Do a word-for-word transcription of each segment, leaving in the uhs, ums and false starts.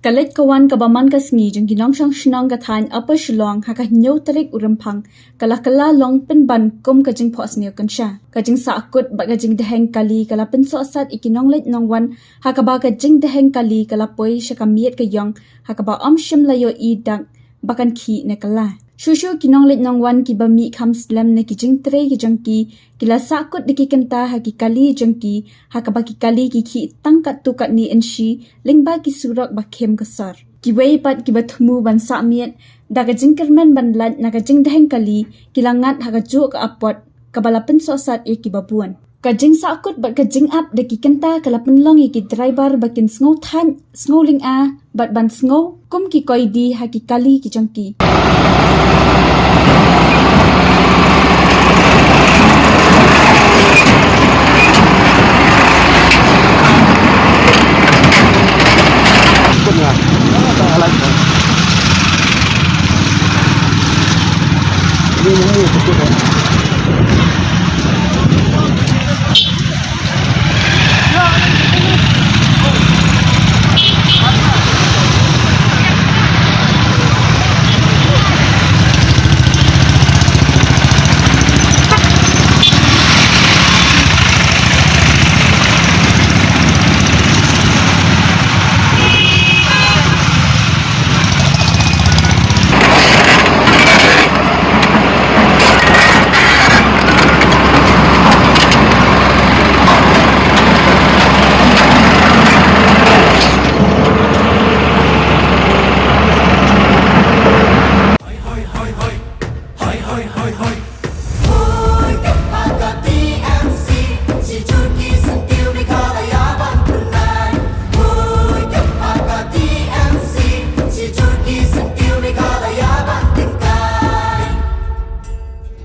Ka leit ka wan kaba man ka sngi jong ki nongshong shnong ka thaiñ Upper Shillong ha ka hynñiew tarik u Rymphang ka la kylla long pynban kum ka jingphohsniew kynsha. Ka jingsahkut bad ka jingdheng kali ka la pynsohsat ïa ki nongleit nongwan ha kaba ka jingdheng kali ka la poi sha ka miet ka ïong ha kaba ym shym la ïohi dak ba kan khih ne kylla. Shuh shuh ki nongleit nongwan kiba mih kham slem na ki jingtrei ki jong ki, ki la sahkut da ki kynta ha ki kali jong ki, ha kaba ki kali ki khih tang katto katne inshi lyngba ki surok ba khim ka sor. Kiwei pat kiba thmu ban sah miet da ka jingkyrmen ban lait na ka jingdheng kali ki la ngat ha kajuh ka apot kaba la pynsohsat ïa kiba bun. Ka jingsahkut bad ka jingap da ki kynta ka la pynlong ïa ki driver ba kin sngew thait, sngew lynga bad ban sngew kum ki koidi ha ki kali ki jong ki.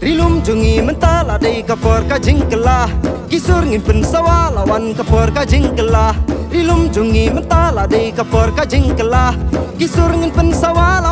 Ri lum jong ngi mynta la dei ka por ka jingkylla. Ki sur ngin pynsawa la wan ka por ka jingkylla. Ri lum jong ngi mynta la dei ka por ka jingkylla. Ki sur ngin pynsawa la